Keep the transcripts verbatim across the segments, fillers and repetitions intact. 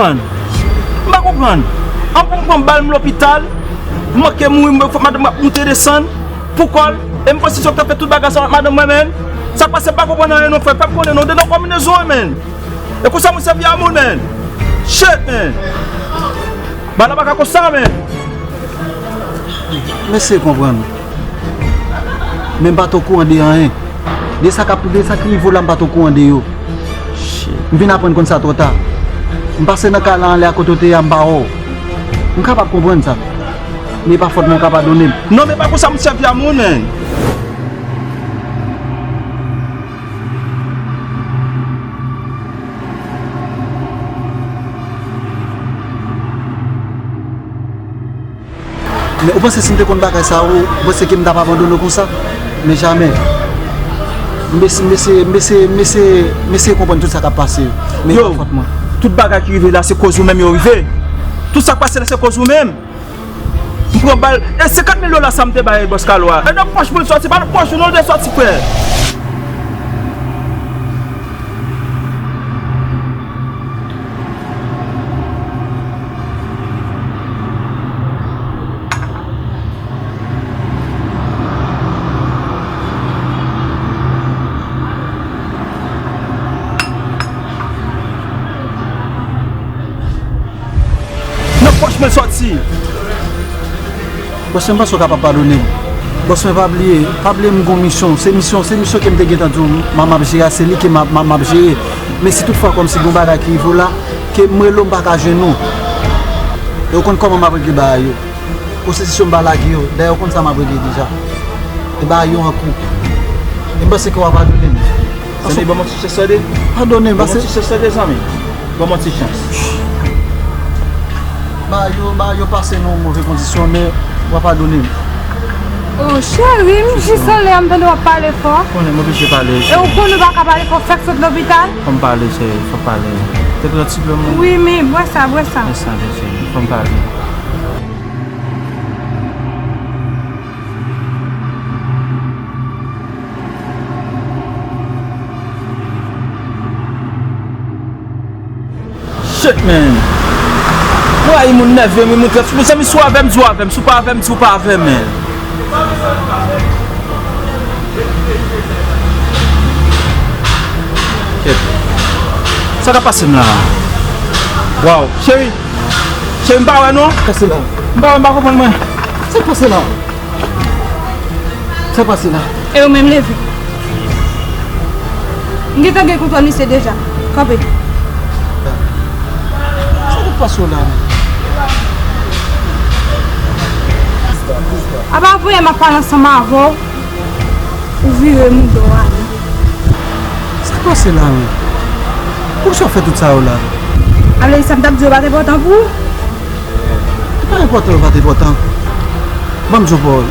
M pa konprann. An pou m pran bal m lopital, m manke mouri, m fè madanm m ap moute desann pou kò l, e m pwostitye k t ap fè tout bagay sa ak madanm mwen menm. Sa k pase m pa konprann anyen non frè, fè m konnen non, de nan konbinezon an menm. E konsa moun sèvi a moun menm. Shit menm. Bal la pa ka konsa menm. M eseye konprann. Men m pa t okouran de anyen. De sa k ap, de sa k rive w la, m pa t okouran de yo. M vin aprann konn sa twò ta. M pase nan kay la anlè a kote w te ye a, m pa wè w. M kapab konprann sa. Men e pa fòt mwen, w ka padone m. Non, men pa konsa m sèvi a moun, menn. Men ou panse si m te konn bagay sa yo, ou panse ke m t ap abandone w konsa? Men jamè. M eseye, m eseye, m eseye, m eseye, m eseye konprann tout sa k ap pase yo. Men e pa fòt mwen. Tout bagay ki rive la, se koz ou menm yo rive. Tout sa k pase la, se koz ou menm. M pran bal. E senkant mil dola sa m te bay bòs Kalo a. E nan pòch mwen l sòti, pa nan pòch ou non l te sòti, frè. Nan pòch mwen l sòti. Bòs mwen, m panse w kapab padone m. Bòs mwen, pa bliye, pa bliye m gon misyon. Se misyon, se misyon ke m te gentan di w m, m ap jere a, se li ke m ap, m ap, m ap jere. Men si toutfwa kòmsi gon bagay ki rive w la, ke m rele w m pa ka jwenn ou. E w konn kòman m ap regle bagay yo. Pwosesyon m pa lage yo. Dayè w konn sa m ap regle deja. E bagay yo an kou. E m panse ke w a padone m. Zanmi, ban m yon ti chans tande. Padone m, ban m yon ti chans tande, zanmi. Ban m yon ti chans. Bagay yo, bagay yo pase nan yon move kondisyon, men w a padone m. Oh, cheri, m jis anlè a, m tande w ap pale fò. Konnen m oblije pale. E w konnen w pa ka pale fò, fèk sot lopital? Fò m pale, cheri, fò m pale. Te pran ti dlo m. Wi, men bwè sa, bwè sa. Bwè sa, cheri, fò m pale. Shit, man. Mwen rayi moun nève m, wi, moun trèt. Mezanmi, si w avè m, di w avè m. Si w pa avè m, di w pa avè m, man. Shit. Sa k ap pase m la? Waw, cheri. Cheri, m pa wè non. Sa k pase la? M pa wè, m pa konprann mwen. Sa k pase la? Sa k pase la? E ou menm leve. M gentan gen kontwòl misye deja. Kanpe. Sa k pase w la? Apa voye m ap pale ansanm avè w. Ou vire m do w ale. Sa k pase la menm? Poukisa w fè tout sa yo la? Alè sa m t ap di yo pa t enpòtan pou ou? Li pa enpòtan, li pa t enpòtan. Ban m di w pawòl.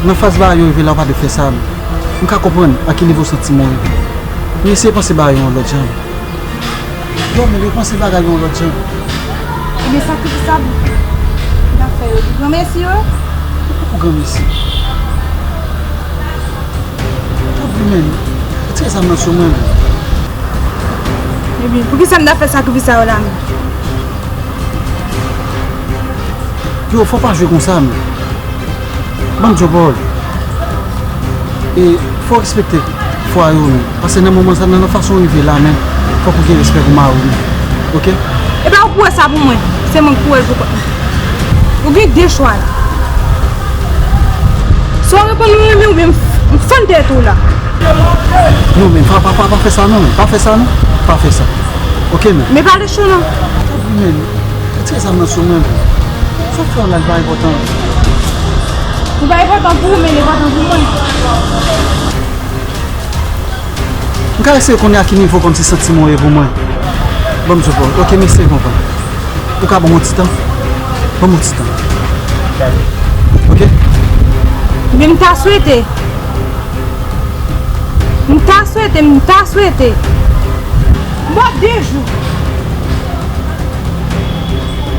Nan faz bagay yo rive la, ou pa dwe fè sa. M ka konprann a ki nivo w santi m ye. Men eseye panse bagay yo yon lòt jan. Yo, men yo panse bagay yo yon lòt jan. Ebyen, sakrifis sa pou n ap fè yo, di granmèsi yo. Ou pou granmèsi. Tanpri, men, retire zam nan sou mwen, men. Ebyen, poukisa m ta fè sakrifis sa yo la, men? Yo, fò w pa jwe konsa, men. Ban m di w pawòl. E fò w respekte fwa yo, men. Paske nan moman sa, nan, nan fason w rive la, men, fòk ou gen respè pou mari w, men. Oke? E pa ou pou wè sa pou mwen. Se mwen k pou wè l pou kont mwen. Ou gen de chwa la. Swa w reponn mwen, men oubyen m, m fann tèt ou la. Non, men pa, pa, pa, pa fè sa, non, men. Pa fè sa, non. Pa fè sa. Oke, men. Men pale cho, non. Men, retire zam nan sou mwen, men. Sa w fè la, li pa enpòtan. Li pa enpòtan pou ou, men li enpòtan pou mwen. M ka eseye konnen a ki nivo kòmsi santiman w ye pou mwen. Ban m di w pawòl. Oke, m eseye konprann. Ou ka ban m yon ti tan? Ban m yon ti tan. Oke? Men m ta swete. M ta swete, m ta swete. M ba w de jou.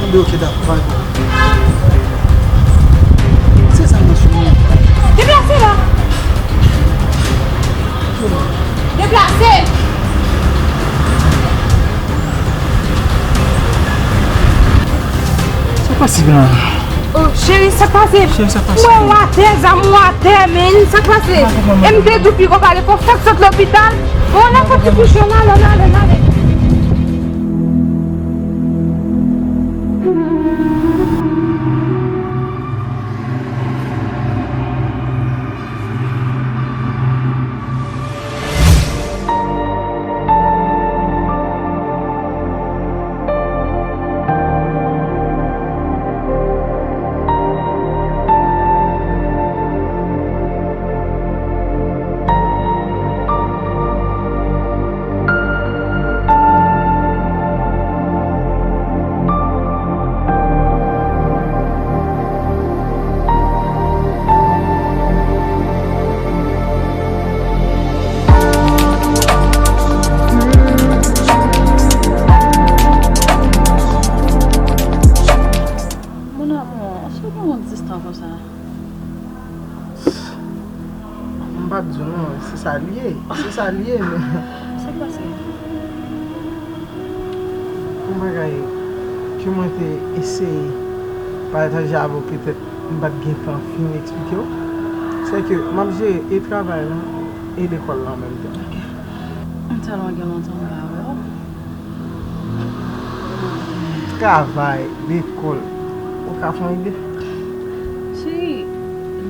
Anben, oke, dakò, pa gen pwoblèm. Se sa m nan sou mwen. Deplase la. Deplase. Pase, Blan. Oh, cheri, sa k pase? Cheri, sa k pase? Mwen w atè, zam ou atè, men sa k pase? E m te di w piga w pale, fò w fèk sot lopital. Bon, n a fè ti kouche, n ale, n ale, n ale. Mon amour, èske w gen yon distan konsa? M p ap di w non, se sa l ye. Se sa l ye, men. Sa k pase? Yon bagay ke mwen te eseye pataje avè w, petèt m pa t gen tan fin eksplike w, se ke m ap jere e travay lan e lekòl la an menm tan. Ok. M tèlman gen lontan m pa wè w. Travay, lekòl, ou ka fè yon ide? Cheri,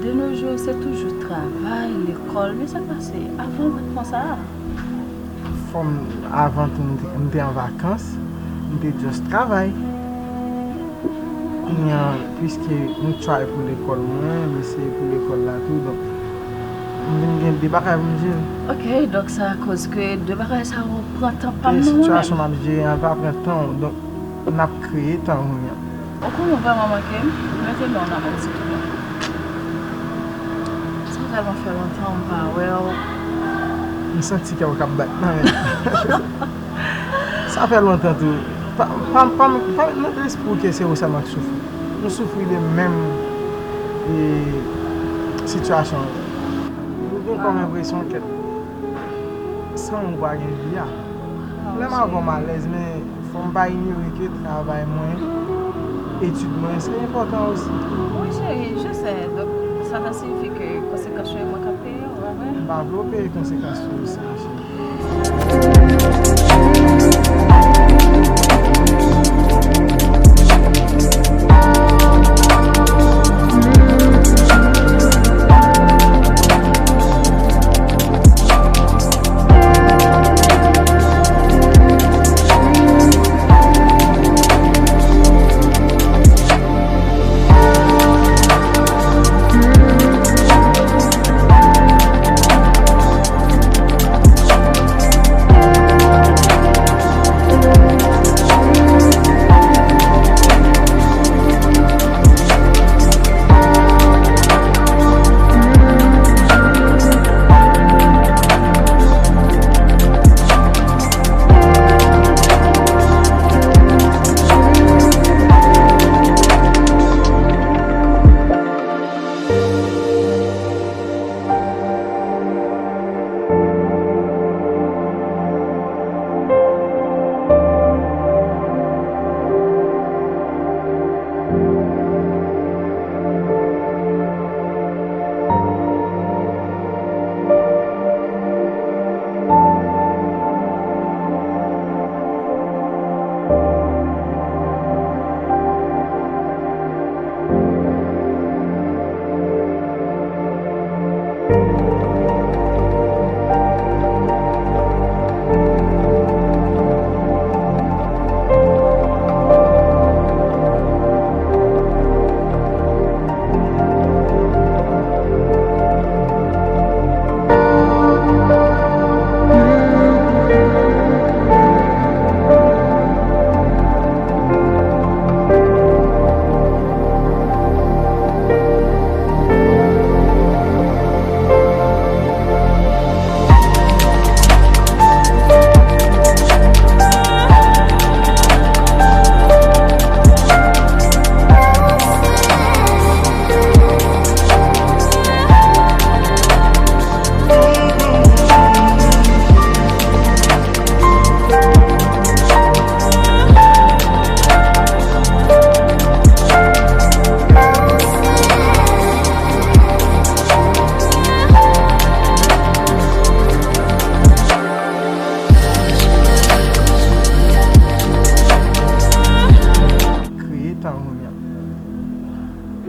de nos jours, se toujou travay, lekòl. Men sa k pase? Avan, ou pa t konsa. Fò m, avan tou, m te, m te an vakans, m te just travay. Kounye a, piske m try pou lekòl mwen, m eseye pou lekòl la tou, donk, m vin gen de bagay pou m jere. Ok, donk sa akoz ke de bagay sa yo pran tan pa m nan mwen menm. E sitiyasyon m ap jere an pa pran tan w, donk, n ap kreye tan kounye a. Ou konnen w vrèman manke m, mete men w nan men m, silvouplè. Sa tèlman fè lontan m pa wè w. M santi kè w k ap bat nan men m. Sa fè lontan tou. Pa, pa, pa, pa met nan lespri w ke se ou sèlman k soufri. Nou soufri de menm, e, sitiyasyon. Nou gen kòm enpresyon ke san ou pa gen vi a. Lè m avè w m alèz, men fò m pa inyore ke travay mwen, etid mwen, se enpòtan osi. Wi, cheri, je sais. Donk, sa ta siyifi ke konsekans yo, e mwen k ap peye yo, pa vre? M pa vle w peye konsekans yo osi, ma cheri.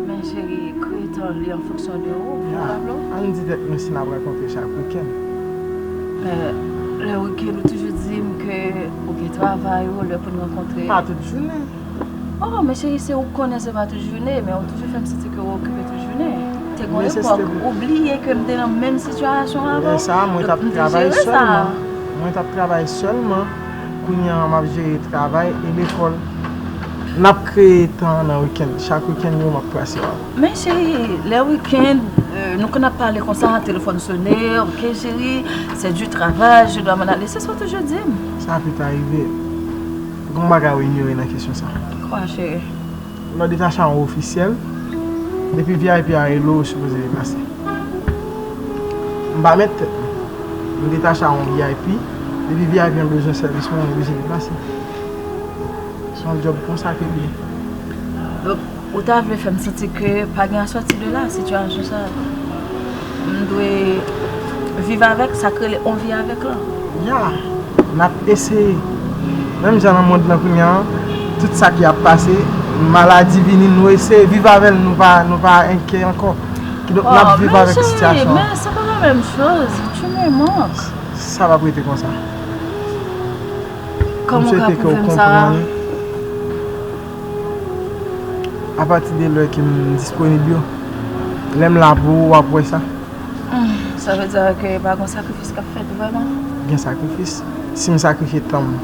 Men cheri, kreye tan li an fonksyon de ou, pou Ya, w raple w. Ann di tèt nou si n ap rankontre chak wikenn. Men, lè wikenn, ou toujou di m ke ou gen travay ou, lè pou n rankontre. Pa tout jounen. Oh, men cheri, se ou k konnen se pa tout jounen, men ou toujou fè m santi ke ou okipe tout jounen. Te gon Men se epòk, se- ou bliye ke m te nan menm sitiyasyon avè Men w. sa, mwen t ap Donk, m te travay jere sa. sèlman. Mwen t ap travay sèlman. Kounye a, m ap jere travay e lekòl. N ap kreye tan nan wikenn. Chak wikenn, yo, m ap pase w. Men cheri, lè wikenn, euh, nou konn ap pale konsa, telefòn sone, ok cheri, c'est du travail, je dois m'en aller. Se sa w toujou di m. Sa pita rive. Gon bagay ou inyore nan kesyon sa. Kwa cheri? Lè w detache a yon ofisyèl, depi V I P a rele w, ou sipoze deplase. M pa mèt tèt mwen. M detache a yon V I P, depi V I P an bezwen sèvis mwen, m oblije deplase. Se yon djòb konsa ke l ye. Donk, ou ta vle fè m santi ke pa gen asòti de la, sitiyasyon sa. M dwe viv avèk sa k rele on vi avèk lan. Ya, n ap eseye. Menm jan nan mond lan kounye a, tout sa ki ap pase, maladi vini, nou eseye viv avè l, nou pa, nou pa enkyè ankò. Kidonk, n ap viv avèk sitiyasyon an. Men se pa la menm choz, tu me manques. Sa p ap rete konsa. Kòman w ka pwouve m sa? Apati de lè ke m disponib yo, lè m la pou ou, w ap wè sa. Hmm, sa vle di ke pa gon sakrifis k ap fèt vrèman? Gen sakrifis. Si m sakrifye tan m,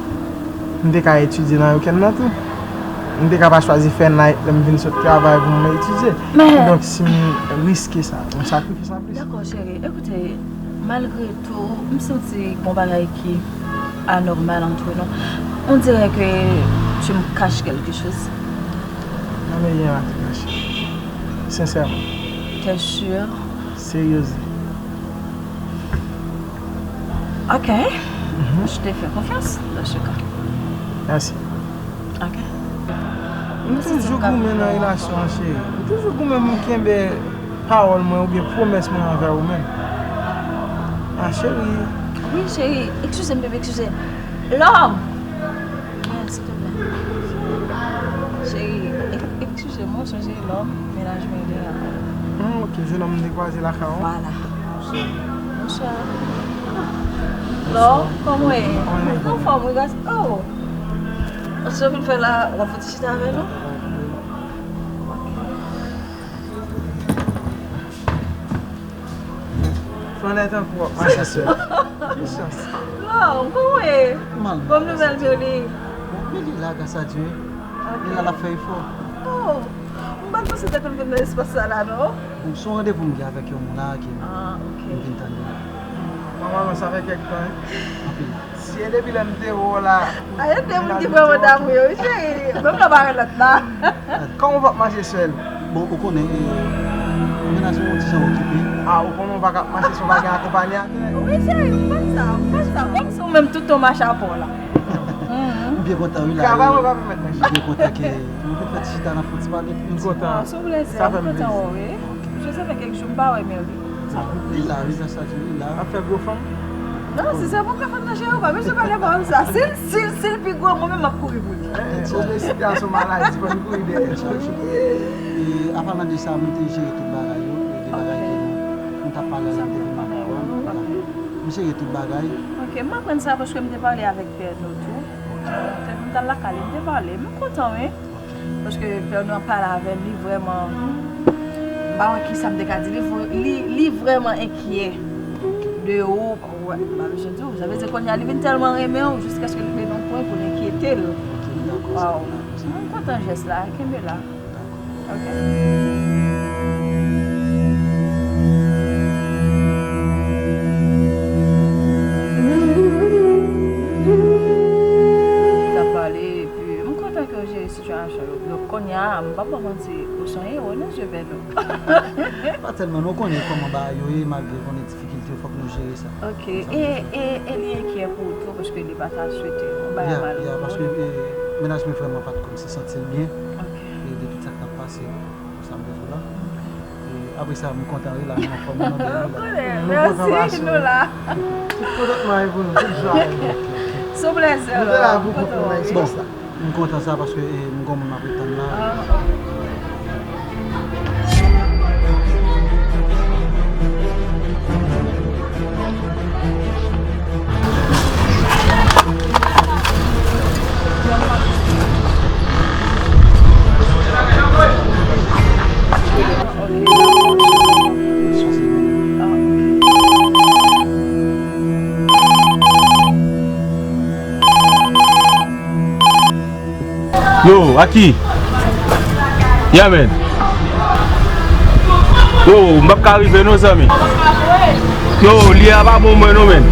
m te ka etidye nan wikenn nan tou. M te ka pa chwazi fè night lè m vin sot travay pou m etidye. Kidonk, si m riske sa, yon sakrifis anplis. Dakò, cheri. Ekoute, malgre tou, m santi gon bagay ki anormal entre nous. On dirait que tu me caches quelque chose. Non, mais il y a un truc, ma chérie. Sincèrement. T'es sûr? Sérieusement. Ok. Je te fais confiance dans ce cas. Merci. Ok. M toujou goumen nan relasyon an, cheri. M toujou goumen pou m kenbe pawòl mwen oubyen pwomès mwen anvè ou menm. Ah, cheri. Wi, cheri. Eskize m, bebe, eskize. Love! Mwen, silteplè. Cheri, e- eskize m, sonje love, mennaj mwen deja. Ah, ok, jenòm m te kwaze lakay ou. Vwala. Bonswa. Love, kòman w ye? Anfòm, wi, gason. Oh! Sa w vin fè la, w ap fè ti chita avè nou? Fè w nèt ankò, w ap mache sèl. Ki chans. Love, kòman w ye? Mal. Bòn nouvèl, Mirly. Bon, men li la, gras a Dye. Li la, l ap fè efò. Oh, m pa t panse w te konn vin nan espas sa la, non. Bon, se yon randevou m gen avèk yon moun la ke m vin tande. Nòmalman, sa fè kèk tan, wi. Anpil. Si e depi lè m te wè w la. A, e de moun ki vrèman damou yo, wi, cheri. Menm lè w pa gen lòt la. Kòman w p ap mache sèl? Bon, ou konnen, e, mennaj mwen yon ti jan okipe. A, ou konnen w pa ka ap mache san w pa gen akonpanyatè. Wi, cheri, m konn sa, m konn sa. Kòmsi ou menm tout tan w mache a pa w la. M byen kontan, wi, la. Travay mwen pa pèmèt mwen chita. M byen kontan ke nou te fè ti chita nan fon ti pale. M kontan. Sou plèzè, m kontan wè w, wi. Jezi fè kèk jou m pa wè Merly. Li la, wi, sa di li la. Ap fè gwo fanm? Non, si se pou fè fanm nan cheri, ou pa bezwen pale pawòl sa. Si l, si l, si l pi gwo, mwen menm m ap kouri pou li. Obezite a se yon maladi, fò n kouri dèyè l chak jou. E, apalan de sa, mwen te jere tout bagay yo, e de bagay ke nou, nou t ap pale la, m te vin madanm mwen, vwala. M jere tout bagay. Ok, m aprann sa paske m te pale avèk pè nou tou. Te vin t al lakay li, m te pale. M kontan, wi. Paske pè nou ap pale avè m, li vrèman, m pa wè kisa m te ka di, li vre-, li, li vrèman enkyè de ou, wè, m pa bezwen di w. Sa vle di kounye a li vin tèlman renmen w, jiskaske li rive nan pwen pou l enkyete l. Waw, m kontan jès la, kenbe la. Ok. Sa pale, epi m kontan ke w jere sitiyasyon yo. Donk, kounye a, m p ap ba w manti, ou se yon ewo nan zye pè nou. Pa tèlman, nou konnen kòman bagay yo ye, malgre konnen difikilte yo, fòk nou jere sa. Ok, e, e, e li enkyè pou ou tou, paske li pa ta swete yon bagay mal. Ya, ya, paske, e, mennaj mwen vrèman pa t kòmsi santi l byen. Ok. E de tout sa k t ap pase, pou sa m te di w la. E apre sa, m kontan wi la, nou anfòm, nou byen, nou la. Mèsi, nou la. Tout kontantman e pou nou, tout jwa e. Sou plèzè. Nou te la pou kontan nan espas la. M kontan sa paske, e, m gon moun m ap ret tann la. Ah, ok. Yo, Aki. Yeah, man. Yo, m p ap ka rive non, zanmi. Yo, lye a pa bon mwen non, man.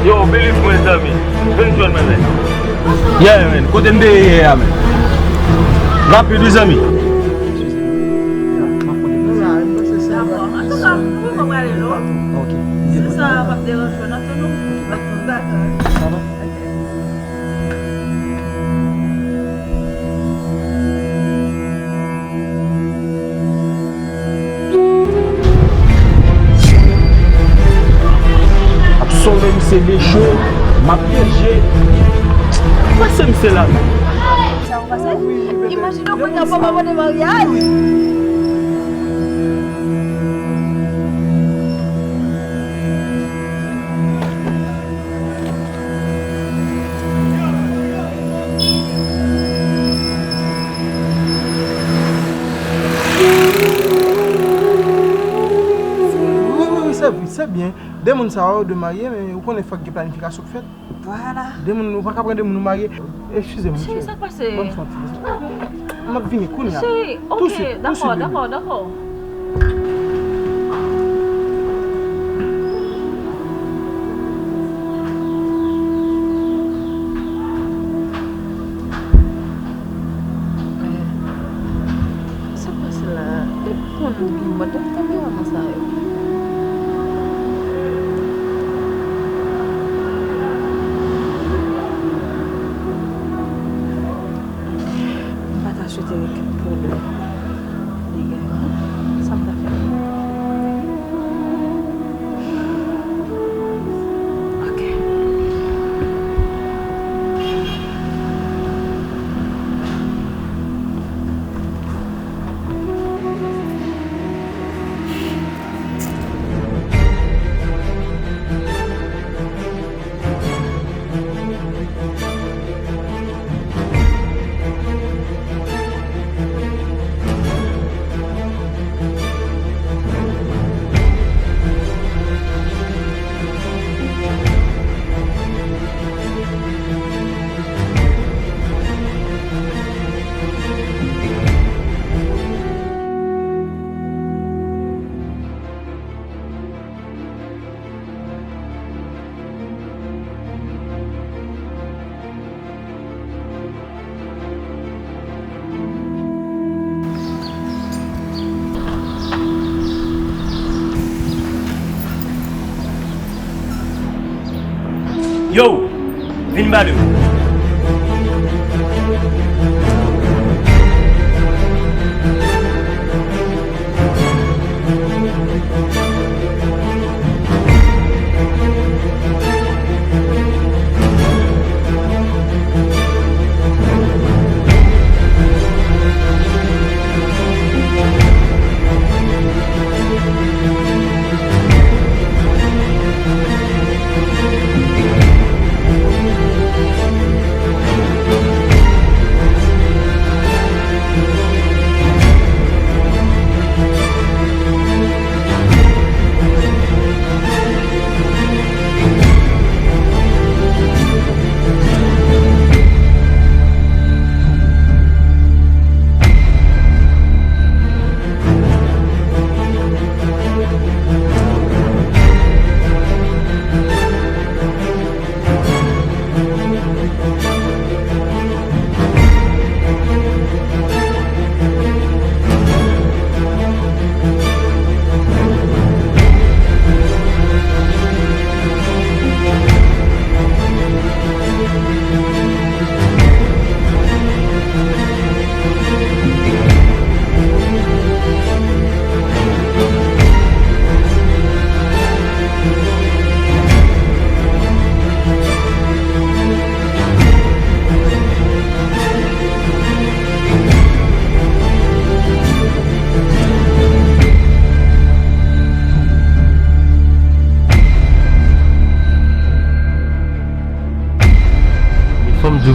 Yo, believe mwen, zanmi. Vin jwenn mwen, man. Yeah, man. Kote m te ye yè a, man? Rapid, wi, zanmi. Dakò. Antouka, mwen prale non. Ok. Si sa p ap deranje w, n ap tann ou. Dakò. Sa va? Ok. Ap sove misye de cho, m ap pyeje. Pase misye la. Sa w pase? Imajine w kounye a papa mande maryaj. Wi, wi, wi, se, se byen. De moun sa yo dwe marye, men ou konnen fòk gen planifikasyon k fèt. Vwala. De moun, ou pa ka pran de moun ou marye. Eskize m, cheri, sa k pase? Ban m fè yon ti vizit. M ap vini kounye a. Cheri, ok, dakò, dakò, dakò. Sa k pase la? Depi konn gen mòd de kameraman sa yo. M pa ta swete gen kèk pwoblèm. Li gen sa m ta fè. Ok. Yo, vin ba de.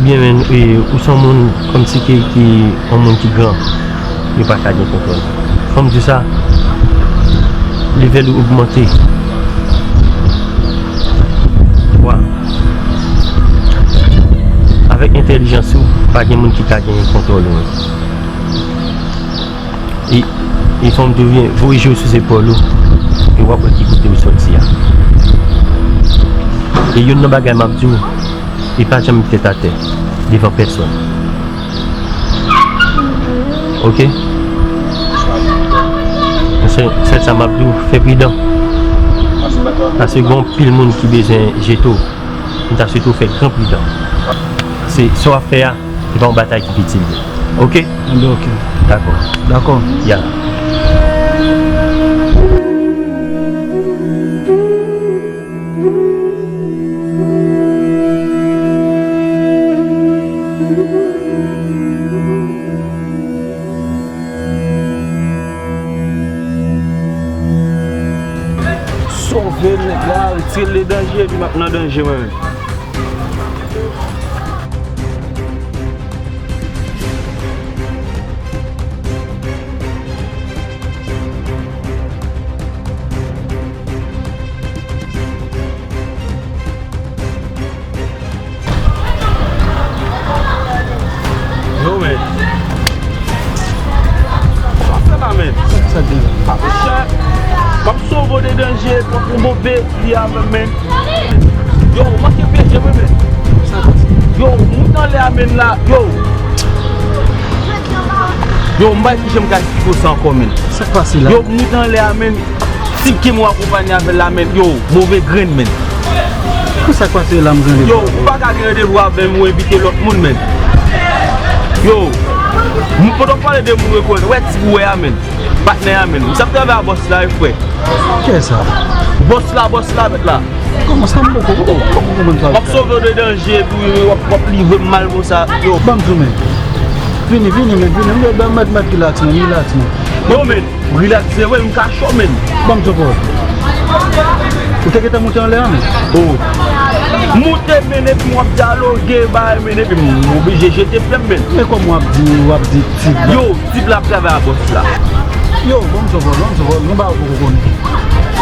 Byen, men, e, ou se yon moun kòmsi ki, ki, yon moun ki gran. Yo pa ka gen kontwòl. Fò m di w sa, level ou ogmante. Wa. Avèk entèlijans ou, pa gen moun ki ka gen kontwòl ou menm. E, e fò m di w byen, voye je w sou zepòl ou, e w ap wè ki kote ou sòti a. E youn nan bagay m ap di w, e pa janm met tèt atè devan pèsòn. Oke? Se sèl sa m ap di w, fè pridan. Paske gen anpil moun ki bezwen jete w. M ta swete w fè gran pridan. Se sa w ap fè a, se pa yon batay ki piti l ye. Oke? Enben, oke. Dakò. Dakò. Ya. Sove nèg la, retire l de danje, epi m ap nan danje mwen menm. Yo, men. Sa w ap fè la, men? Sa k gen? A, monchè, m ap sove w de danje, pran pou move li avè m, men. Yo, w manke pyeje mwen, men. Yo, w moute anlè a, men, la. Yo. Yo, m pa wè kijan m ka eksplike w sa ankò, men. Sa k pase la? Yo, m moute anlè a, men. Tip ke mwen akonpanye avè l la, men, yo, move grenn, men. Pou sa k pase la, m gen randevou. Yo, ou pa ka gen randevou avè m, ou envite lòt moun, men. Yo, m, pandan w pale de moun rekonèt, wè tip ou wè a, men. Patnè a, men. Misye ap travay a bòs la, wi, frè. Kiyès sa? Bòs la, bòs la, mèt la. Kòman sa, m poko, m poko, m poko konprann sa. M ap sove w de danje, epi w ap, w ap livre m mal konsa. Yo. Ban m di w, men. Vini, vini, men, vini. M mèt, mèt, relax, men, relax, men. Yo, men. Rilakse, wi, m ka cho, men. Ban m di w, bro. Ou te gentan moute anlè a, men? Oh. Moute, men, epi w ap dyaloge, bay, men, epi m oblije jete pye m, men. Men kòman w ap di, w ap di tip la? Yo, tip la ap travay a bòs la. Yo, ban m di w, bro, ban m di w, bro, yon bagay ou poko konnen. E,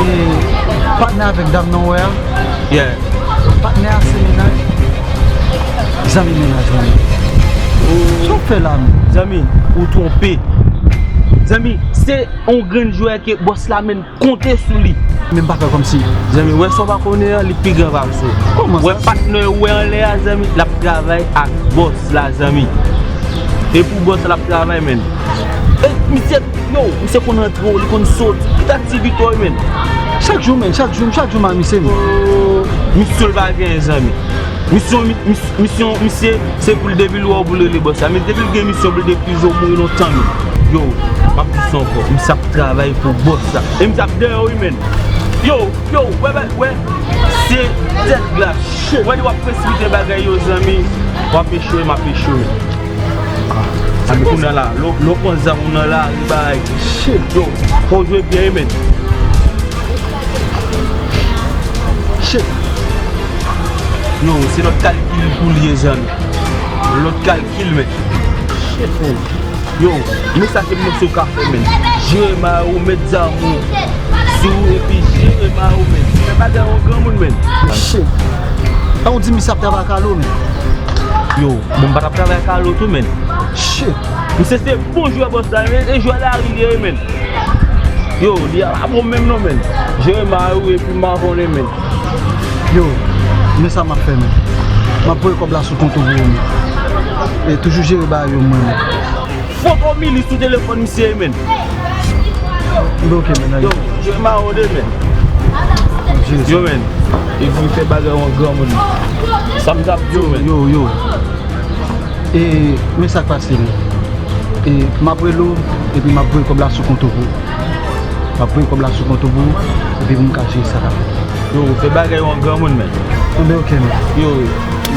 patnè avèk dam nan w wè a? Yeah. Patnè a se mennaj. Zanmi mennaj mwen. Sa w fè la, men? Zanmi, ou twonpe. Zanmi, se yon grenn jwè ke bòs la, men, konte sou li. Men m pa fè kòmsi. Zanmi, wè sa w pa konnen an, li pi gran pase w. Kòman sa? Wè patnè ou wè anlè a, zanmi, l ap travay ak bòs la, zanmi. E pou bòs la ap travay, men. E misye, yo, misye konn antre, li konn soti. Tout aktivite w, men. Chak jou, men, chak jou, chak jou m a misye, men. Oh, misyon l pa genyen, zanmi. Misyon, mi-, mis-, misyon misye, se pou l depi l wè w pou l rele bòs la. Men depi l gen misyon pou l depi l jwe w mouri lontan, men. Yo, m ap di sa ankò. Misye ap travay pou bòs la. E misye ap dèyè w, wi, men. Yo, yo, wè, wè, wè. Se tèt glas. Wè, w ap presipite bagay yo, zanmi. W ap echwe, m ap echwe. A, men kounye a la, lè w, lè w pran zam ou nan lari, bagay. Shit, yo, fò w jwe byen, wi, men. Shit. Yo, se lòt kalkil pou l ye, zanmi. Lòt kalkil, men. Shit, men. Yo, men sa ke m panse w ka fè, men. Jere mayo w, met zam ou sou ou, epi jere mayo w, men. Fè bagay yon granmoun, men. Shit. An, ou di misye ap travay ak Alo, men. Yo, bon, m pa t ap travay ak Alo tou, men. Shit. Misye se bon jwè bòs la, men, e jwè lari li ye, men. Yo, li a pa bon menm non, men. Jere mayo w epi m pa konnen, men. Yo, men sa m ap fè, men. M ap voye kòb la sou kont ou pou ou, men. E toujou jere bagay yo, mwen, men. Foto Mili sou telefòn misye, men. Yo, men, yo, men. Yo, men. Epi fè bagay yon granmoun. Sa m t ap di w, men. Yo, yo. E, men sa k pase, men. E, m ap rele w, epi m ap voye kòb la sou kont ou pou ou. M ap voye kòb la sou kont ou pou ou, epi pou m ka jere sa k ap fèt. Yo, fè bagay yon granmoun, men. Enben, oke, men. Yo,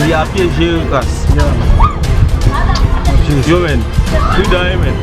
li a pye jere kras. Ya, men. M ap jere sa. Yo, men. Pridan, wi, men.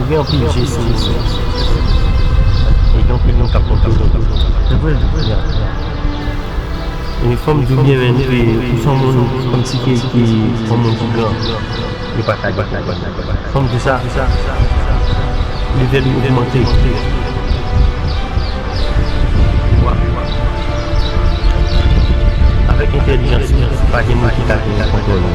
Gen anpil je sou misye. E gen anpil moun k ap konprann. Se vre? Ya. E fò m di w byen, menn, ke ou se yon moun kòmsi ke, ki yon moun ki gran. Li pa ka gen pwoblèm. Fò m di sa, leve li ogmante. Avèk entèlijans li, pa gen moun ki ka gen kontwòl li.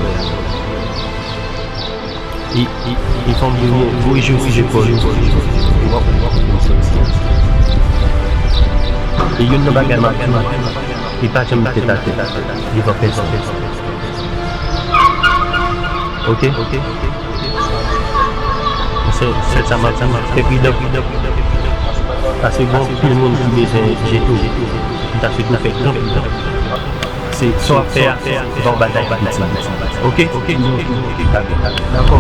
E, e, e fò m di w byen, voye je w sou zepòl ou. Ou w ap, ou w ap konprann sa. E youn nan bagay m ap di w, li pa janm tèt atè devan pèsòn. Oke? Se, se sa m ap di w, fè pridan. Paske gen anpil moun ki bezwen jete w. M ta swete w fè gran pridan. Se sa w ap fè a, se pa yon bagay ki itil. Oke? Dakò.